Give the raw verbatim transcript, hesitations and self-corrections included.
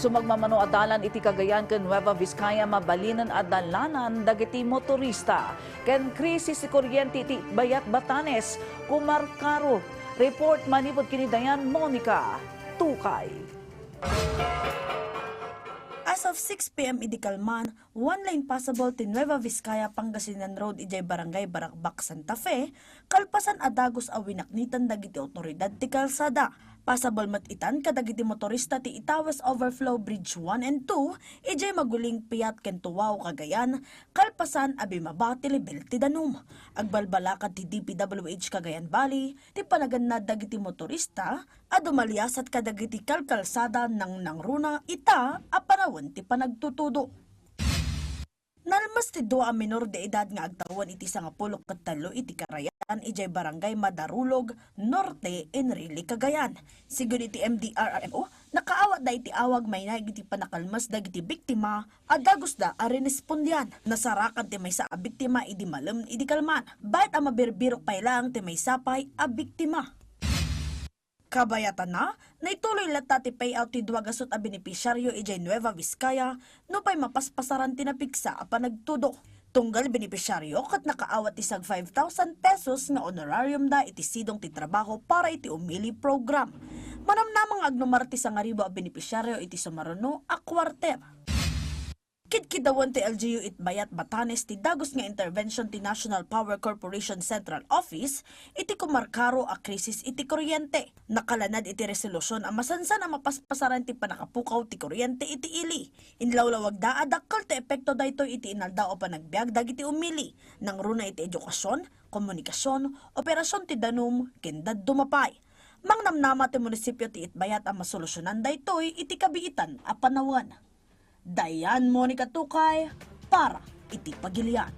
Sumagmamano a dalan iti Cagayan ken Nueva Vizcaya, mabalinen a dalanan dagiti motorista. Ken krisis ti kuryente iti Bayat Batanes, kumarkaro. Report manipud kini Dayan Monica Tukay. As of six p m idi kalman, one lane passable ti Nueva Vizcaya Pangasinan Road idiay Barangay Barabak, Santa Fe, kalpasan a dagus a winaknitan dagiti awtoridad ti kalsada. Passable met itan kadagiti motorista ti Itawes Overflow Bridge one and two idiay Maguling, Piat ken Tuwao, Cagayan, kalpasan a bimaba ti lebel ti danum. Agbalbalakat ti D P W H Cagayan Valley ti panagannad dagiti motorista a dumaliasat kadagiti kalkalsada nangnangruna ita a panawen ti panagtutudo. Nalmes ti dua a minor de edad nga agtawen iti sangapulo ket tallo iti karayan idiay Barangay Madarulog Norte, Enrile, Cagayan. Sigun iti M D R R M O, nakaawatda iti awag mainaig iti panakalmes dagiti biktima a dagusda a rinespondian. Nasarakan ti maysa a biktima idi malem idi kalman. Bayat a mabirbirok pay laeng ti maysa pay a biktima. Kabayatanna, naituloy latta ti payout ti dua gasut a benepisyaryo idiay Nueva Vizcaya nupay mapaspasaran ti napigsa a panagtudo. Tunggal benepisyaryo ket nakaawat ti sag five thousand pesos nga honorariumda iti sidong ti trabaho para iti umili program. Manamnama nga agnumar ti sangaribu a benepisyaryo iti sumaruno a kuarter. Kidkidawen ti L G U Itbayat Batanes ti dagus nga intervention ti National Power Corporation Central Office iti kumarkaro a krisis iti kuryente. Nakalanad iti resolusyon a masansan a mapaspasaran ti pannakapukaw ti kuryente iti ili. Inlawlawagda a dakkel ti epekto daytoy iti inaldaw a panagbiag dagiti umili, nangruna iti edukasyon, komunikasion, operasyon ti danum, ken dadduma pay. Mangnamnama ti munisipyo ti Itbayat a masolusyonan daytoy iti kabiitan a panawen. Dayan Monica Tukay para iti Pagilian.